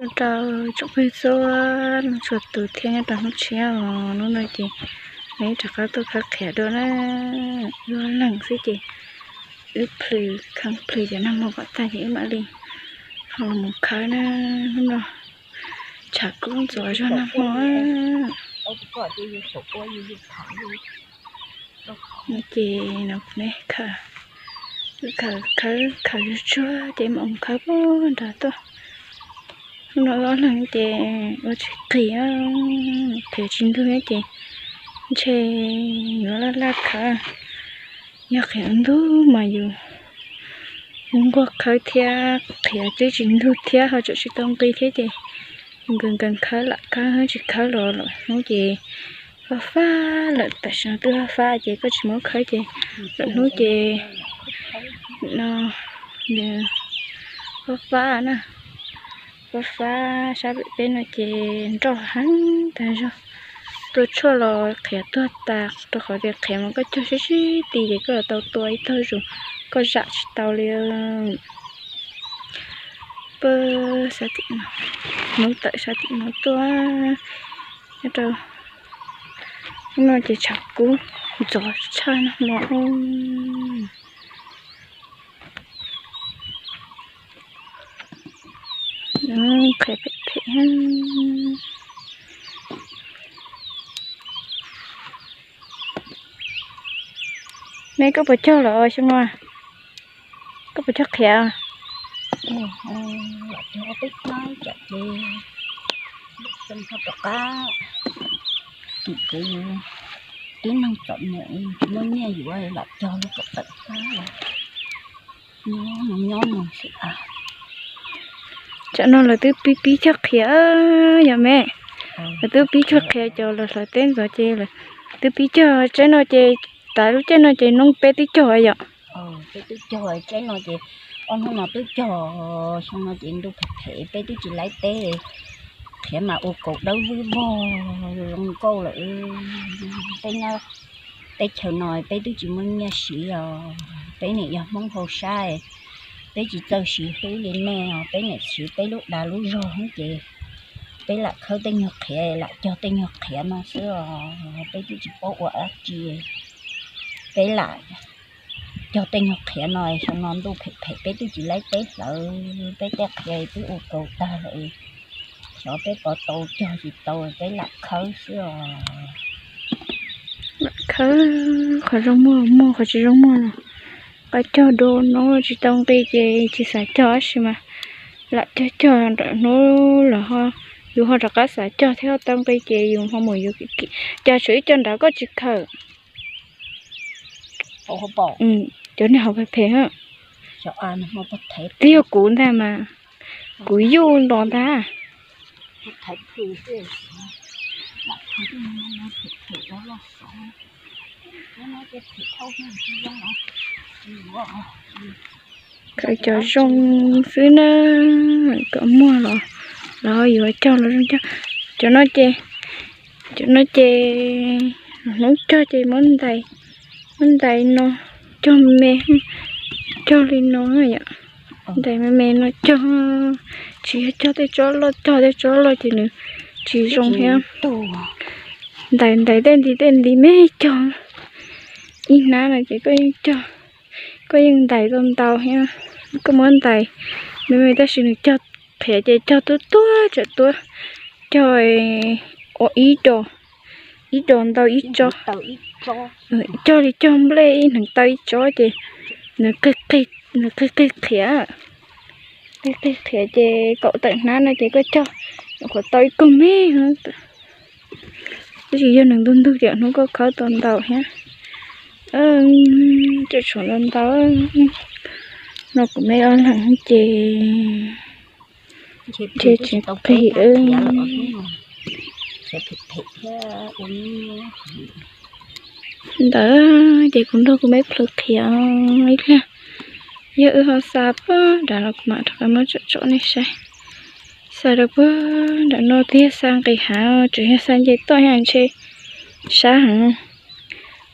Rau tsoom phooj ywg txhua leej txhua tus thiab nyob rau hnub tshiab os, hnub no ces neb rov qab tuaj khawb qhiav dua na. Wb ob leeg xwb ces wb plhws kheev plhws cov nag hmo kom tag ces wb mam li ho los mus khawb na. Hnub no tshav kub ntxov zog nag hmo. Ces no kuv ne khawb, khawb khawb tsuag tsuag ces mam mus khawb puag nram tuaj. Hnub no ob leeg ces ua tsis qis, qhiav tsis ntug ces ntshe yuav laj laj khawb. Yog qhiav ntug mas yus nquag khawb thiab, qhiav twb tsis ntug thiab ho tseem tsis tau nqi thiab ces nkees nkees khawb lam khawb tsis khawb los lwm hnub ces fab fab lawm, tam sim no twb fab fab ces koj tsis muab khawb ces lwm hnub ces no nws fab fab na. Fab fab sab pem peb no ces nroj heev tag zog. Tua tshuaj los qhiav tuag tas, rau qhov tias qhiav mas koj cog sib sib ti ces koj yuav tau tua ib tog zus, koj zam tsis tau li. Pab sab tim no, hnub tawm sab tim no tuaj, nyob rau hnub no ces tshav kub ntxov tshaj nag hmo. Qhiav phem phem. Neb koj puas cog lawm xyoo no? Koj puas cog qhiav? Lam cog ob peb hnab tsam ces rov qab, tim kuv tib neeg txom nyem tsis muaj nyiaj yuav lam cog kom tawm qab. Nyob no xwb. Tsam no lawv twb pib pib cog qhiav yom me. Lawv twb pib cog qhiav, cov lawv hlawv teb ntxov ces lawv twb pib cog. Tsaib no ces, tav lub caij no ces noob peb twb cog yom. Peb twb cog tsaib no ces ob hnub no twb cog, xyoo no ces ntuj phem phem peb twb tsis laib teb. Qhiav mas ua kaus dawb vwb vog zoo nkauj lawm. Peb nyob teb chaws no peb twb tsis muaj nyiaj siv os. Peb niam yog Hmoob hauv sab, peb tsis txawj siv hlwb li nej os, peb niam siv peb lub dag lub zog ces peb lam khawb tej nyuag qhiav, lam cog tej nyuag qhiav no xwb os, peb twb tsis paub ua dab tsi. Peb lam cog tej nyuag qhiav no, xyoo no ntuj phem phem peb twb tsis laib teb hlawv, peb tej qhiav twb ua kaus tag lawm. Xyov peb puas tau cog tsis tau, peb lam khawb xwb os. Lam khawb, qhov zoo muag muag, qhov tsis zoo muag los qab cog dua no tsis tau nqi ces tsis xav cog tab sis mas lam cog cog nram hnub los ho yus ho rov qab xav cog thiab ho tau nqi ces yus ho mus yuav kim kim. Cas tshuav ib co nrad koj tsis khawm? Cov niag hauv phem phem. Twb yog kuv ntag mas, kuv yuj nto ntag. Khawb cov zoo xwb na, kom muag los, los yuav cog los zoo cog. Cov no ces, cov no ces hnub cog ces muab ntais, muab ntais no cog me, cog li no yom. Ntais me me no cog, tsis yog cog tej tsob loj, cog tej tsob loj ces nws tsis zoo thiab. Ntais ntais tej nti tej nti me cog, ib hnab no ces koj yeej cog, koj yeej ntais tau ntau thiab. Koj muab ntais me me tab sis nws cog qhiav ces cog tuab tuab tsam tuab, cog ua ib do, ib do ntau ib tsob, cog li cog nplej ib hneev tau ib tsob ces nws qig qig qhiav, qig qig qhiav ces kaum tawm hnab no ces koj cog nyuam qhuav tau ib kog me. Tab sis yog nws ntug ntug tiam hnub koj khawb tau ntau thiab. Tseem tshuav ntau ntau no kuv me ob leeg ces ntshe tsis qig. Ntawd ces kuv nrog kuv me plhws qhiav ib pliag, yog wb ho xa puag nram no kuv mam rov qab muab tsom tsom nej saib. Xa rau puag nram no twb yog xa nqis hav, tseem yog xa nce toj yog ntshe sab heev.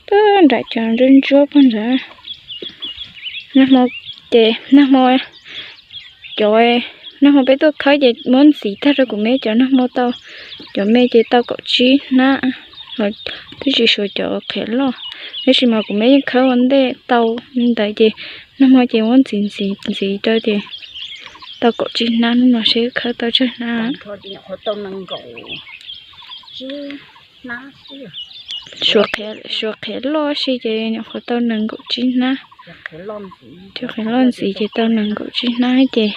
Puag nram cov ntsuab ntsuab puag nrad. Nag hmo ces nag hmo cov Nag hmo peb tuaj khawb ces muab ntxiv tag rau kuv me cov nag hmo tau, cov me ces tau kaum tsib hnab, twb tsis suav cov qhiav loj. Tab sis mas kuv me yeej khawb ua ntej tau li ntawd ces nag hmo ces muab ntxiv ntxiv ntxiv rau ces tau kaum tsib hnab, hnub no seb khawb tau tsawg hnab. Suav qhiav loj si ces nyuam qhuav tau nees nkaum tsib hnab, cov qhiav loj ntxiv ces tau nees nkaum tsib hnab ces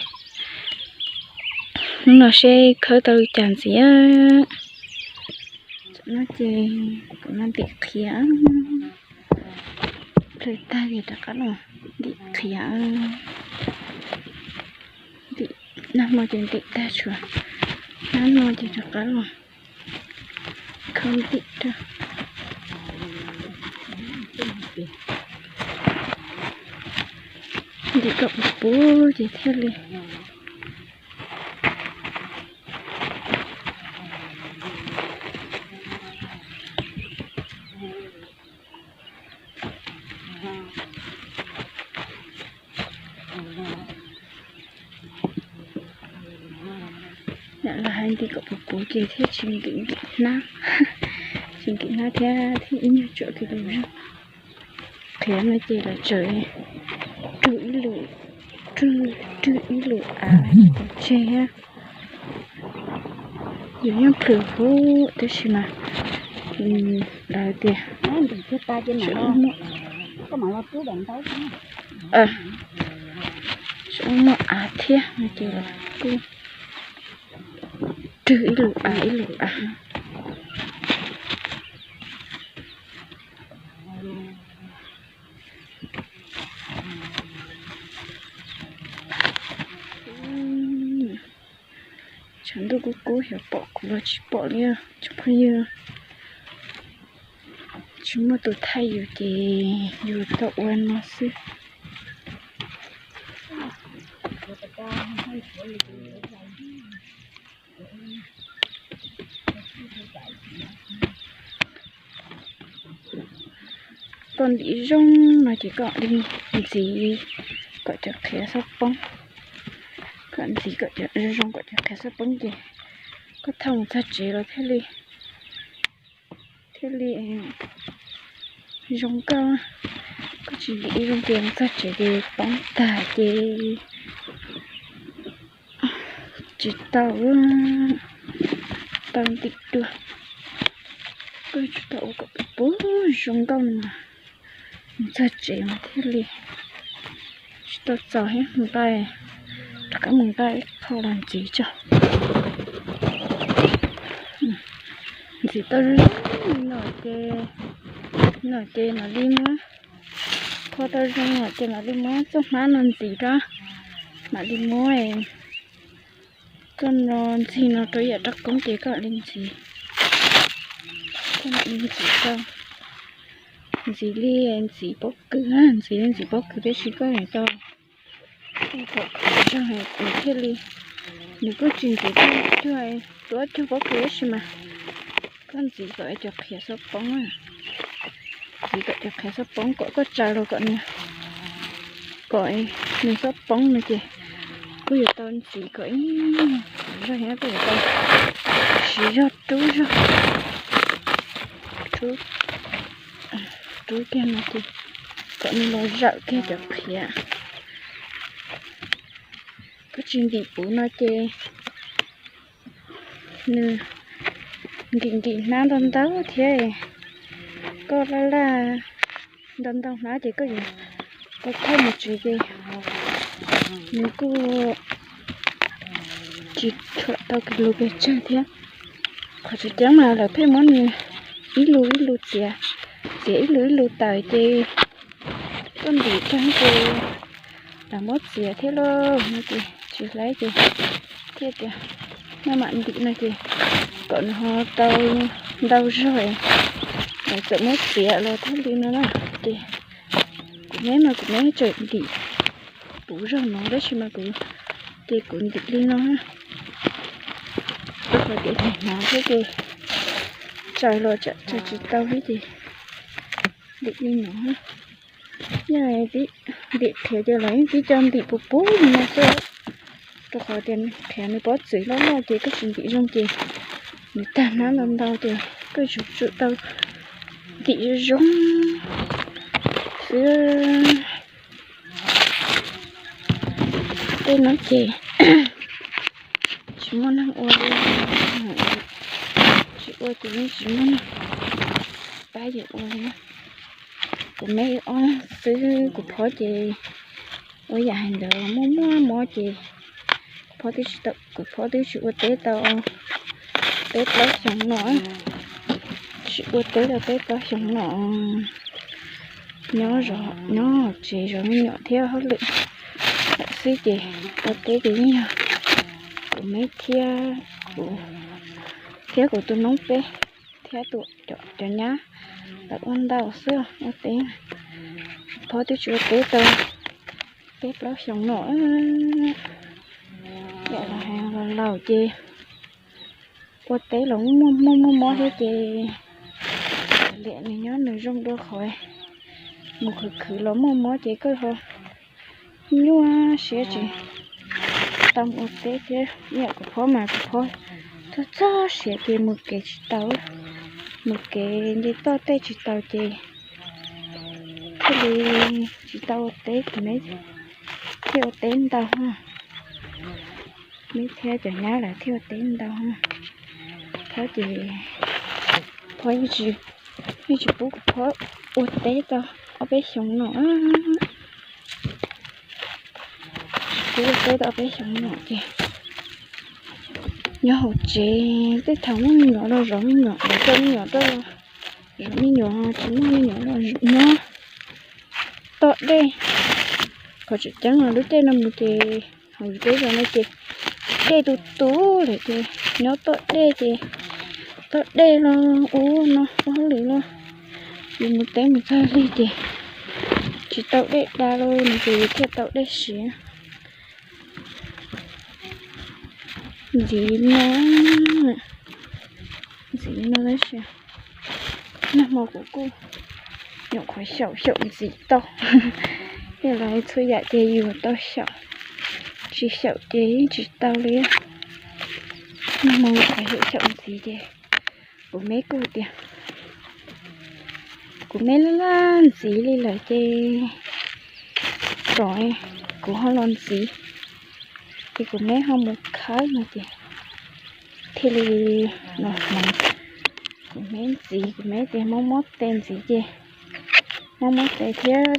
hnub no seb khawb tau li cas ntxiv. No ces kuv no ntim qhiav, plhawv tag ces rov qab los ntim qhiav. Ntim, nag hmo ces ntim tag tshuav, hnab no ces rov qab los khawb ntim rau. Ntim kom puv puv ces thiaj li Lam los hais ntim kom puv puv ces thiaj tsis nkim nkim hnab, tsis nkim hnab thiab, thiab ib nyuag tsuam kiag lus zog. Qhiav no ces lawv tseem rwg ib lus, rwg ib lus av tseg thiab. Yus yeej plhws huv tab sis mas lawv tias tseem muaj av thiab no ces kuj rwg ib lus av ib lus av. Tshav ntuj kub kub xyov pom kuv los tsis pom li os cov phooj ywg. Tsis muaj tus thaij yus ces yus tau ua no xwb. Koj ntim zoo no ces koj ntxiv kom cov qhiav xob poob. Koj ntxiv kom zoo zoo kom cov qhiav xob poob ces koj thauj mus txog tsev los thiaj li, thiaj li zoo nkauj. Koj tsis ntim zoo ces mus txog tsev ces poob tag ces tsis tau, tau ntim dua. Koj tsis tau ua kom puv zoo nkauj no mas mus txog tsev mas thiaj li tsis tau txaus thiab. Mus nqa, rov qab mus nqa ib qho los ntxiv tso. Ntxiv tau zoo zoo li no ces, no ces mam li muab, qho tau zoo no ces mam li muab txoj hmab no ntxiv rau, mam li muab txoj no ntxig no rau yam rab koob ces koj mam li ntxiv, koj mam li ntxiv tau. Ntxiv li ntxiv pob kws, ntxiv li ntxiv pob kws tab sis koj yuav tau kom khov zog nws thiaj li, nws kuj tsis ntxiv tau cuag, tuab cuag pob kws tab sis mas koj ntxiv kom cov qhiav xob poob, ntxiv kom cov qhiav xob poob kom koj tsaws los kom nws, kom nws xob poob no ces kuj yuav tau ntxiv kom ib zog thiab kuj yuav tau siv zog rub zog, rub kiag no ces kom nws los zawm kiag cov qhiav. Koj tsis ntim puv no ces nws nkim nkim hnab ntau ntau thiab, koj laj laj ntau ntau hnab ces koj yuav tau thauj mus tsev ces nws kuj tsis tshua tau kis lus pes tsawg thiab. Qhov tseem ceeb mas lawv pheej muab nws ib lus ib lus txiav, txiav ib lus ib lus tawm ces koj ntim tag ces lam muab txiav thiab lauj, no ces tsis hlais ces thiaj tias maj mam ntim no ces kom nws ho tau ntau zog, lawv txawm muab txiav los thiaj li no na. Ces kuv me mas kuv me tseem ntim puv zog no tab sis mas kuv, ces kuv ntim li no, rau qhov tias hnyav hnyav thiab ces tsaws los tsam tsaws tsis tau thiab ces ntim li no. Yog ntim qhiav ces los yeej tib co ntim puv puv li no xwb, rau Tias qhiav nws pob txwv loj loj ces koj tsis ntim zoo ces nws tag hnab ntau ntau ces koj yuav tsum tau ntim zoo zoo xwb. Tej no ces tsis muaj neeg ua li, tsis ua ces yeej tsis muaj neeg pab yus ua li. Kuv me ob leeg xwb, kuv phob ces ua yam hais ntawd muaj muaj mob ces kuv phob twb tsis tau, kuv phob twb tsis ua teb tau peb plaub xyoo no, tsis ua teb tau peb plaub xyoo no. Nyob zov, nyob hauv tsev zov me nyuam thiab hauj lwm lawm xwb ces ua teb ces yeej yog kuv me thiab kuv, thiab kuv tus noob peb thiab tus, cov nyab lawv ua ntau xwb ua teb. Phob twb tsis ua teb tau peb plaub xyoo no. Yam los hais los laus ces ua teb los muaj muaj muaj mob thiab ces liam nws nyob nws zoo dua qhov mus khwv khwv los muaj mob ces koj ho nyuaj siab tsis tau mus ua teb thiab. Yam kuv phob mas kuv phob txog txog siav ces mus kev tsis tau, mus kev nce toj tej tsis tau ces thiaj li tsis tau ua teb, kuv me thiaj ua teb ntau. Me thiab cov nyab lawv thiaj ua teb ntau. Phob ces phob yeej tsis pub kuv phob ua teb tau ob peb xyoo no. Tsis pub ua teb tau ob peb xyoo no ces nyob hauv tsev, tej thaum muaj me nyuam los zov me nyuam, los coj me nyuam rau, zov me nyuam, tsis muaj me nyuam los nyob toj dej. Qhov tseem ceeb los lub caij no mus ces hauv peb zos no ces dej tu tu lawm ces nyob toj dej ces toj dej los ua no ua hauj lwm los yus mus teb mus txog lig ces tsis tau dej da los no ces yus thiaj tau dej siav. Ntxiv no, ntxiv no tab sis nag hmo kuv kuj nyuam qhuav xyaum xyaum ntxiv tau. Yog lawv txhua yam ces yus tau xyaum, tsis xyaum ces yeej tsis tau li. Nag hmo nyuam qhuav xyaum xyaum ntxiv ces kuv me kuj tias kuv me laj laj ntxiv li lawm ces kom kuv ho los ntxiv, ces kuv me ho mus khawb no ces thiaj li los hloov. Kuv me ntxiv, kuv me tias mob mob tes ntxiv ces, mob mob tes thiab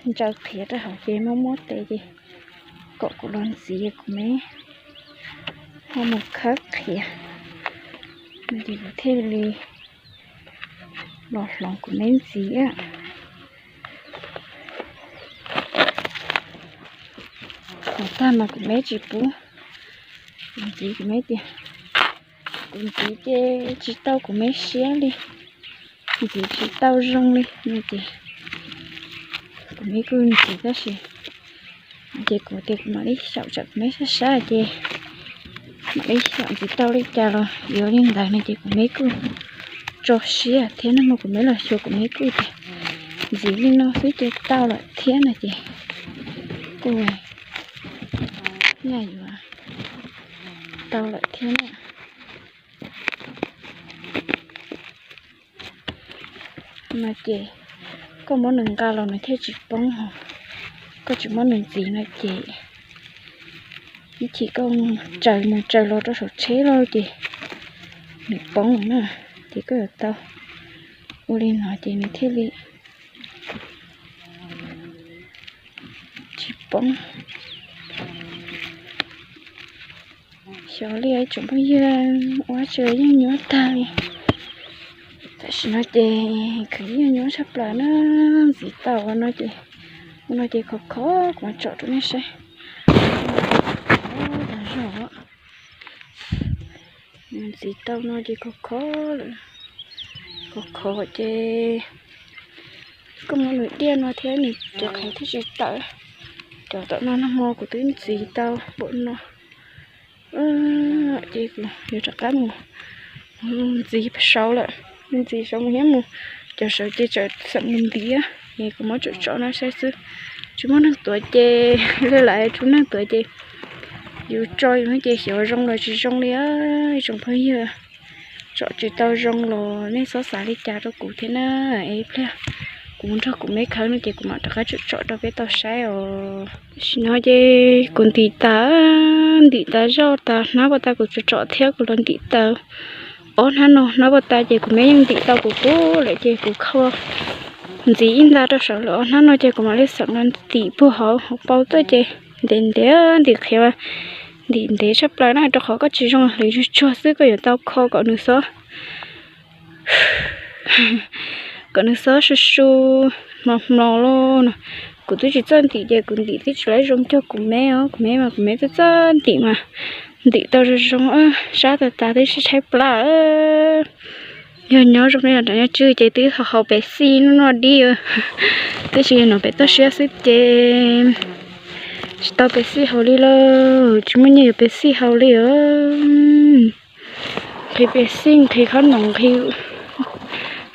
ntsaws qhiav rau hauv ces mob mob tes ces kom kuv los ntxiv, kuv me ho mus khawb qhiav no ces kuv thiaj li los hloov kuv me ntxiv. Hloov tag mas kuv me tsis pub, kuv ntxiv, kuv me tias kuv ntxiv ces tsis tau kuv me siab li, ntxiv tsis tau zoo li no ces kuv me kuj ntxiv tab sis ces kuv tias kuv mam li xyaum tsam kuv me sab sab ces mam li xyaum ntxiv tau li cas los yuav li ntawd no ces kuv me kuj tso siab thiab. Nag hmo kuv me los xyuas kuv me kuj tias ntxiv li no xwb ces tau lawm thiab no ces kuj nyaj yuav tau lawm thiab na. No ces koj muab nws nqa los nws thiaj tsis poob hos, koj tsis muab nws ntxiv no ces ib chim koj tsaws mus tsaws los rau saum tsheb lawm ces nws poob na. Ces koj yuav tau ua li no ces nws thiaj li tsis poob. Xyov li tsoom phooj ywg, ua tsis yeej nyuaj tag li. Tam sim no ces khwv yeej nyuaj tshaj plaws na. Ntxiv tau no ces, no ces khov khov kuv mam tsom rau nej saib. Ntxiv tau no ces khov khov lawm, khov khov ces koj muab nws diaj no thiab nws cov qhiav thiaj tsis tawm. Cov tom no nag hmo kuv twb ntxiv tau npaum no ces kuv yuav rov qab mus ntxiv saud lawm. Ntxiv saud mus thiab mus, cov saud ces tseem xav mus ntiav es kuv muab tsom tsom no saib xwb. Tsis muaj neeg tuav ces, li lawv tsis muaj neeg tuav ces Yus tso yus no ces xyov zoo los tsis zoo li, tsoom phooj ywg. Tsom tsis tau zoo los nej txhob xav li cas rau kuv thiab na. Es pliag kuv nrog kuv me khawb no ces kuv mam rov qab tsom tsom rau peb tau saib os. Tam sim no ces kuv ntim tas, ntim tas zoj tas hnab puas tas kuv tsom tsom thiab kuv los ntim tas ob hnab no hnab puas tas ces kuv me yeej ntim tau kuv pub lawm ces kuv kho ntxiv ib nta rau saum lawm ob hnab no ces kuv mam li xeem los ntim puag hauv hauv paus tuaj ces ntev ntev ntim qhiav, ntim ntev tshaj plaws na rau qhov koj tsis zoo hlwv tsuag tsuag xwb koj yuav tau kho kom nws xob kom nws xob su su hmo hmo lauj no. Kuv twb tsis txawj ntim ces kuv ntim twb tsis laib zoo cuag kuv me os, kuv me mas kuv me twb txawj ntim mas ntim tau zoo zoo, sab tas tas twb sib tshaib plab. Yog nyob zoo li los nram nyob tswj ces twb haus pes xij noj noj dib, twb tsis yog no pem toj siab xwb ces tsis tau pes xij haus li lauj, tsis muaj nyiaj yuav pes xij haus li os. Nqhis pes xij, nqhis qhob noom, nqhis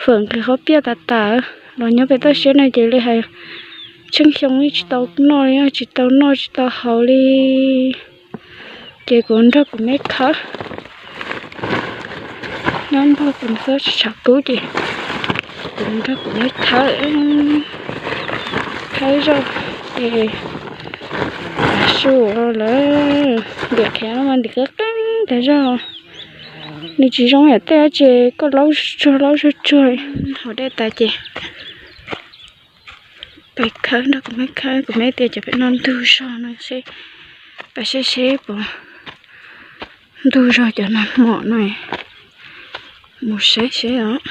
fawm, nqhis qhob piaj tas tas los nyob pem toj siab no ces li hais tsheej xyoo tsis tau noj li, tsis tau noj tsis tau haus li. Ces kuv nrog kuv me khawb, nyob nrog kuv xwb tsis tshav kub ces kuv nrog kuv me khawb, khawb zoj ces su lawm, ntim qhiav mas ntim qeeb qeeb tas zog. Nws tsis zoo yam tej ces koj laub tsuag laub tsuag tsuag. Haus dej tas ces pais khawb nrog kuv me khawb, kuv me tias cov pem no ntug zog no seb, pais seb seb puas ntug zog cov nag hmo no. Mus saib seb os.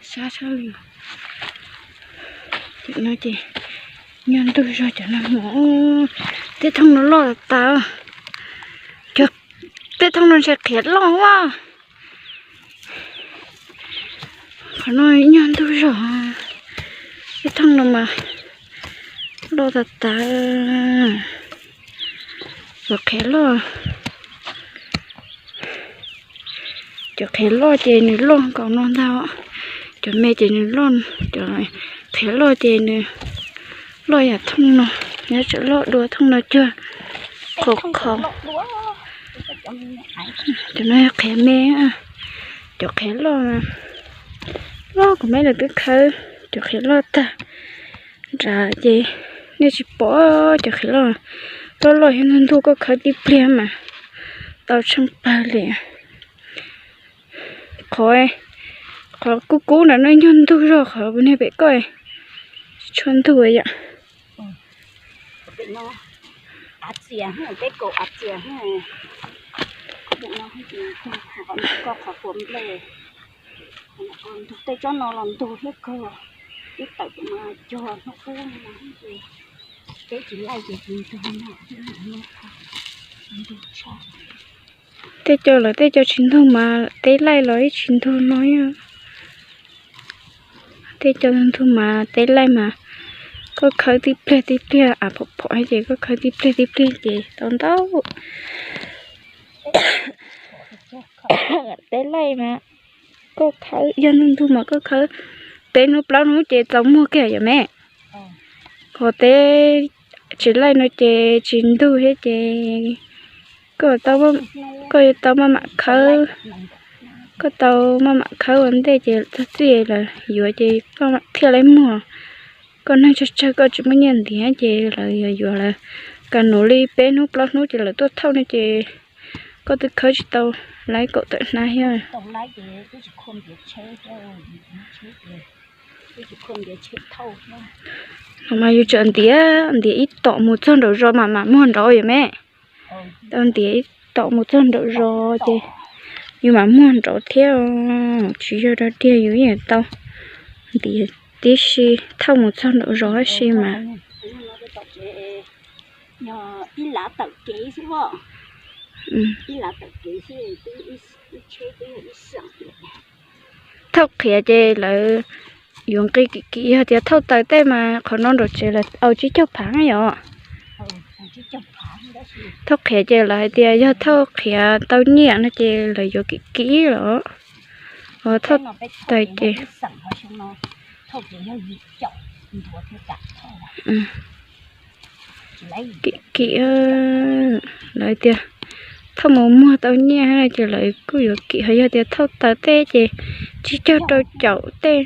Sab sab li no ces nyuag ntug zog cov nag hmo. Tej thooj no loj tas, tej thooj no ntshe qhiav loj a. Qhov no nyuag ntug zog, tej thooj no mas loj tas tas. Cov qhiav loj, cov qhiav loj ces nws loj nkaus no ntag. Cov me ces nws loj, cov qhiav loj ces nws loj yam thooj no, nyob tsam loj dua thooj no cuag qhov qhov. Cov no yog qhiav me, cov qhiav loj, loj kuv me lawv twb khawb cov qhiav loj tag nrad ces nej tsis pom cov qhiav loj, loj loj yog ntug ntug koj khawb tib pliag mas tau tsheej pawg li. Qhov, qhov kub kub ntawd no nyuag ntug zog qhov niag pem koj, tsis tshua ntug yom. Ntug tej tsob no los ntug thiab kawg, ib tawm cog hnub qub no ces peb tsis laij ces tsis ntug no, ntug tshaj. Tej cov lawv tej cov tsis ntug mas teb laij los ib tsis ntug no. Tej cov ntug mas teb laij mas koj khawb tib pliag tib pliag, av phom phom ces koj khawb tib pliag tib pliag ces tau ntau. Teb laij mas koj khawb yog ntug ntug mas koj khawb peb hnub plaub hnub ces txaus muag kiag yom me. Qhov teb tsis laij no ces tsis ntug thiab ces koj, koj yuav tau maj mam khawb, koj tau maj mam khawb ua ntej ces txog txij lawv yuav ces koj thiaj laib muag. Koj neeg tsawg tsawg koj tsis muaj nyiaj ntiav ces lawv yuav yuav lawv, kam nus li peb hnub plaub hnub ces lawv tuaj thauj no ces koj twb khawb tsis tau laib kaum tawm hnab thiab. Mas yus tsam ntiav, ntiav ib tom mus txog nraum zos mam mam muag nraud yom me. Tau ntiav ib tom mus txog nraum zos ces yus mam muag nraud thiab, tsis yog dog dig yus yeej tau ntiav tib si thauj mus txog nraum zos tab si mas. Thauj qhiav ces lawv yuav nqi kim kim, yog tias thauj taws tej mas qhov no nraum tsev lawv au tsib caug phav yom. Thauj qhiav ces lawv hais tias yog thauj qhiav tau nyiaj no ces lawv yuav kim kim los, thauj tawg ces kim kim. Lawv tias thauj mus muag tau nyiaj ces lawv kuj yuav kim, ho yog tias thauj tawg tej ces tsib caug rau caum tej.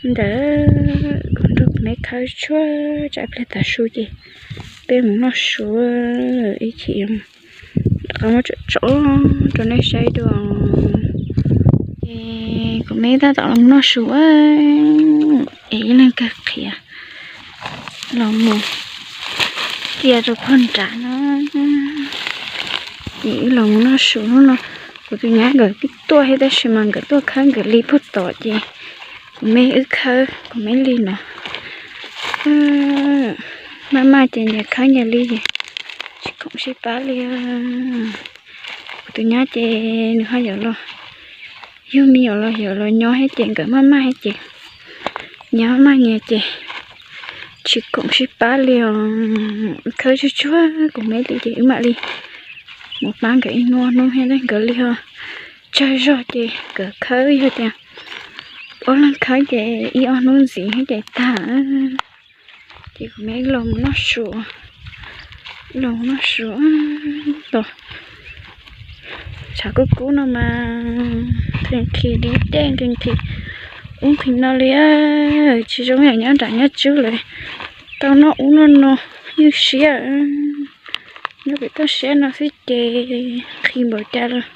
Ntawd kuv nrog kuv me khawb tshuab tsam pliag tav su ces peb mus noj su ib chim, rov qab muab tsom tsom rau nej saib dua. Es kuv me tab tom los noj su, es ib leeg kawg qhiav los mus cia rau puag nrad no. Es wb los mus noj su hnub no, kuv tus nyab nkawd tuaj thiab tab sis mas nkawd tuaj khawb nkawd li puag tod ces kuv me wb khawb kuv me li no. Maj maj ces nyias khawb nyias li, tsis khoom sib pab li. Kuv tus nyab ces nws ho yuav los yug me nyuam los yuav los nyob thiab ces nkawd maj maj thiab ces nyias maj maj nyias ces tsis khoom sib pab li os. Khawb tsuag tsuag kuv me li ces wb mam li mus pab nkawd ib hnub hnub thiab nkawd li ho tsawg zog ces nkawd khawb yog tias ob leeg khawb ces ib ob hnub ntxiv thiab ces tag. Ces kuv me los mus noj su, los mus noj su los. Tshav kub kub no mas nqhis nqhis dib dej nqhis nqhis ub nqhis no li. Tsis zoo yam nyob nram nyob tswb lawm, tau noj ub noj no ywj siab. Nyob pem toj siab no xwb ces nqhis npaum cas los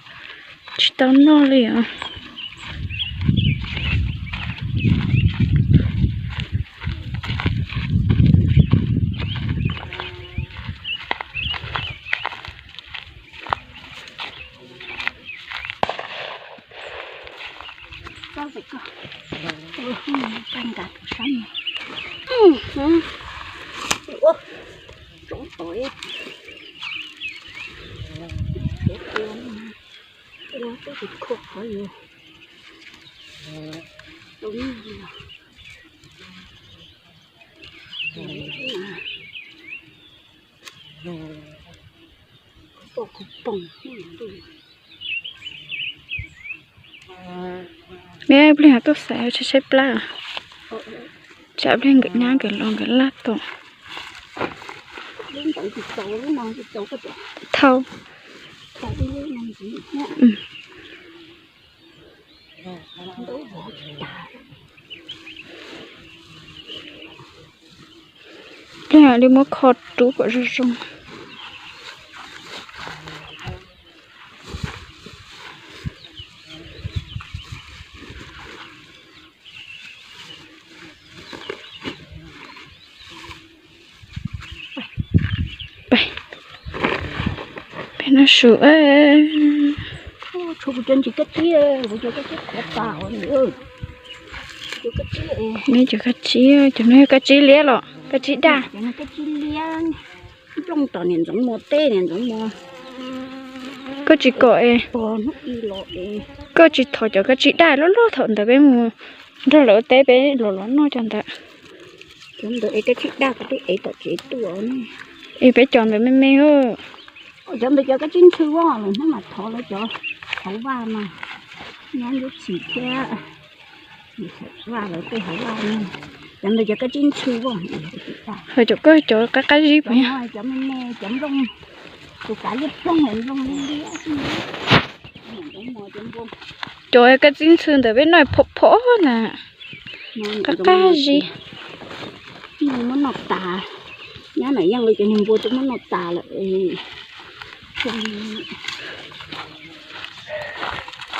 tsis tau noj li os. Neb pliag tuaj xaiv tshaib tshaib plab, tsam pliag nkawd nyab nkawd los nkawd laj tos. Thau. Pliag li muab kho rub kom zoo zoo. Peb noj su. Neb cov kab tsib, cov no yog kab tsib liab los kab tsib daj? Koj tsis kom, koj tsis thov cov kab tsib daj loj loj thaum ntawd peb mus nrog lawv ua teb peb los los noj cov ntawd. Es peb cov ntawd me me. Cov ntawd cov kab tsib ntxhw os, lwm hnub mam thov lawv cov hauv vaj no, nyob ntub txim thiab. Vaj lawv tej hauv vaj, cov ntawd cov kab tsib ntxhw os. Ho cov koj cov qab qab zib puas yog? Cov me me, cov nplooj, tus kav liab ploog nplooj liab liab. Cov kab tsib ntxhw ntawd peb noj phom phom na, qab qab zib. Muab noj tas, nyab nam yeej li cov niag npua twb muab noj tas lawm.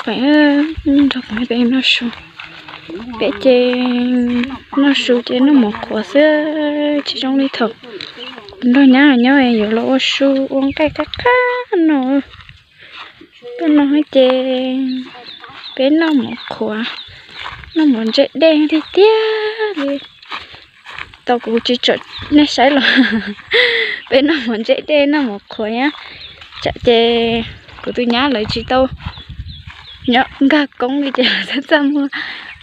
Peb nrog peb noj su, peb ces noj su ces noj mov qhuav xwb, tsis zoo li thaum nrog nyab nyob yuav los ua su ua nqaij qab qab no. Tuaj no ces peb noj mov qhuav, noj mov ntse dej tiag tiag li. Tau kuv tsis tsom nej saib los peb noj mov ntse dej noj mov qhuav nyab. Tsam ces kuv tus nyab lawv tsis tau nyob nkag koob li ces lawv txaj txaj muag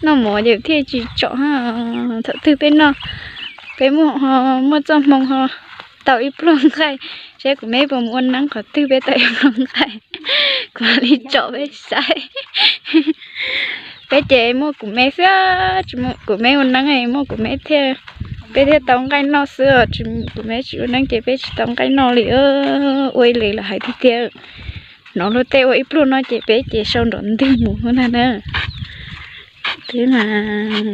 noj mov ces thiaj tsis tsom. Thaum twg peb noj Peb muaj, muaj txoj hmoo ho tau ib pluag nqaij, saib kuv me puas mus ua neeb qhov twg peb tau ib pluag nqaij. Kuv mam li tsom peb saib. Peb ces muaj kuv me xwb, tsis muaj kuv me ua neeb, muaj kuv me thiaj, peb thiaj tau nqaij noj xwb os. Kuv me tsis ua neeb ces peb tsis tau nqaij noj li. Ua ib li lawv hais tiag tiag, hnov luag tej ua ib pluag no ces peb ces sau nrov ntwg mus ntag na. Peb mas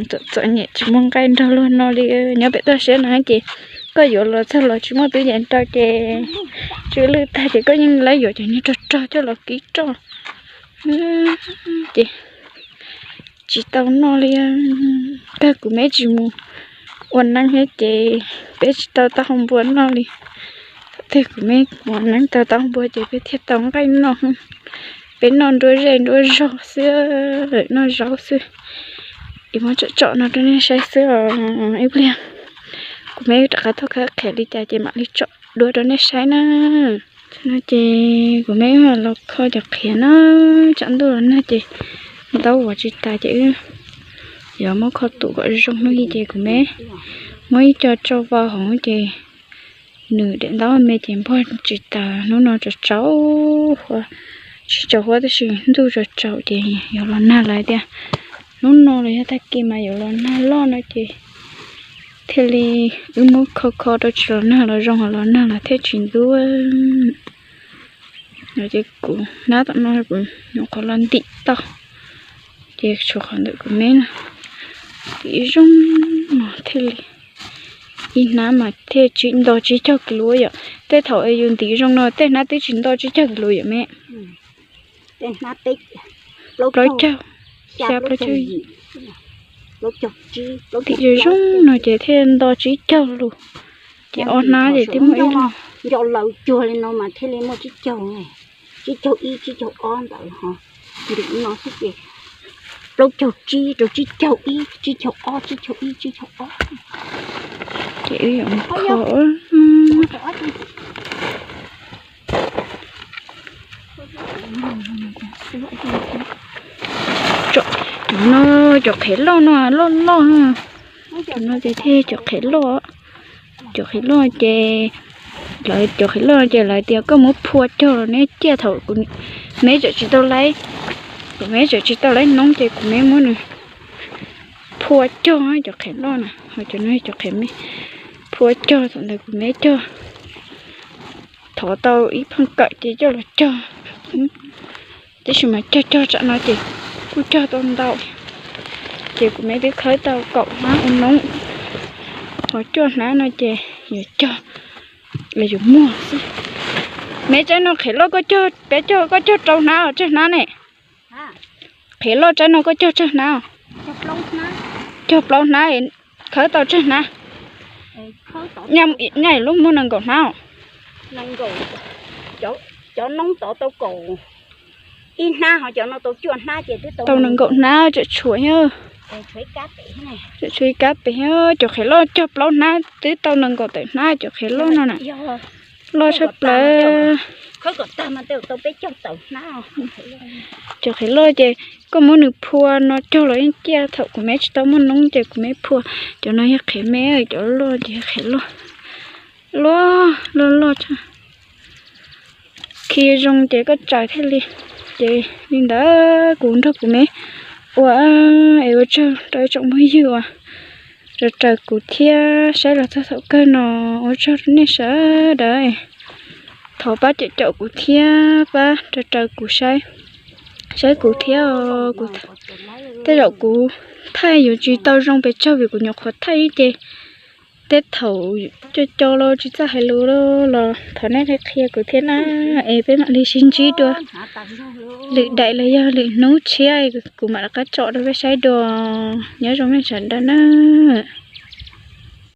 txom txom nyem tsis muaj nqaij nrog luag noj li. Nyob pem toj siab no ces koj yuav los txog los tsis muaj tub yees rau ces tsw lwj tag ces koj yeej lawv yuav cov niag rog rog coj los kib roj ces tsis tau noj li. Kawg kuv me tsis mus ua neeb thiab ces peb tsis tau taub hau npua noj li. Thaum twg kuv me mus ua neeb tau taub hau npua ces peb thiaj tau nqaij noj. Peb noj nruab zej nruab zog xwb, noj zaub xwb. Es muab tsom tsom no rau nej saib xwb os. Ib pliag kuv me rov qab tuaj khawb qhiav li cas ces mam li tsom dua rau nej saib na. No ces kuv me los kho cov qhiav na, tsam ntuj los nag ces ntaub vov tsis tas ces wb yuav muab kho tus kom zoo hnub ib ces kuv me muab ib co tso vau hauv ces nws daim ntaub me ces npog tsis tas. Hnub no tsaus tsaus huab, tsis tsaus huab tab sis ntuj tsaus tsaus ces yuav los nag lawm tiag. Hnub no los yog tag kis mas yuav los nag loj no ces thiaj li wb muab kho kho rau tsis los nag los zoo, los nag los thiaj tsis ntub. No ces kuv hnab tom no kuv nyuam qhuav los ntim tau ces tshuav qhov ntawm kuv me no. Ntim zoo no thiaj li ib hnab mas thiaj tsis nto tsib caug kis lus yom. Tej thaum yus ntim zoo no tej hnab twb tsis nto tsib caug kis lus yom me. Plaub caug, xya plaub caug. Ntim zoo zoo no ces thiaj nto tsib caug lus. Ces ob hnab ces twb muaj ib nco lawv cuag li no mas thiaj li muaj tsib caug, tsib caug ib tsib caug ob ntawd ho. Ntim no xwb ces plaub caug tsib rau tsib caug ib, tsib caug ob, tsib caug ib, tsib caug ob. Ces wb yuav mus kho. No cov qhiav loj no loj loj. No ces thiaj cov qhiav loj. Cov qhiav loj ces lawv, cov qhiav loj ces lawv tias koj muab phua cog los neb ciaj. Thaum kuv me tseem tsis tau laib, kuv me tseem tsis tau laib noob ces kuv me muab nws phua cog cov qhiav loj na, ho cov no cov qhiav me phua cog. Thaum ntawd kuv me cog, thov tau ib pheej kawm ces coj los cog. Tab sis mas cog cog tsam no ces kuj cog tau ntau. Ces kuv me twb khawb tau kaum hnab ua noob, ho cuaj hnab no ces yuav cog, yuav muag xwb. Me tsaib no qhiav loj koj cog, peb cog koj cog rau hnab os, tsawg hnab ne? Qhiav loj tsaib no koj cog tsawg hnab? Cog plaub hnab, khawb tau tsawg hnab? Nyaj lub muaj nees nkaum hnab os. Cov noob tod tau kaum ib hnab, ho cov no tau cuaj hnab ces twb tau nees nkaum hnab, tseem tshuav, tseem tshuav ib kab pem. Cov qhiav loj cog plaub hnab twb tau nees nkaum tawm hnab cov qhiav loj no na. Loj tshaj plaws. Cov qhiav loj ces koj muab nws phua no cog los yeej ciaj. Thaum kuv me tsis tau muaj noob ces kuv me phua. Cov no yog qhiav me, cov loj ces yog qhiav loj, loj loj loj tshaj. Khi zoo ces koj tsaws thiaj li. Ces li ntawd kuv nrog kuv me ua, es ua tsaug rau ib tsoom phooj ywg uas raws raws kuv thiab saib los txog thaum kawg no. Ua tsaug rau nej sawv daws. Thov pab caum caum kuv thiab pab raws raws kuv saib, saib kuv thiab. Tej zaum kuv thaij yuav tsis tau zoo pes tsawg vim kuv nyuam qhuav thaij ces tej thaum co co los tsis txawj hais lus los thov nej qhia qhia kuv thiab na. Es peb mam li sib ntsib dua lwm daim los yog lwm hnub tshiab kuv mam rov qab tsom rau peb saib dua. Nyob zoo nej sawv daws na.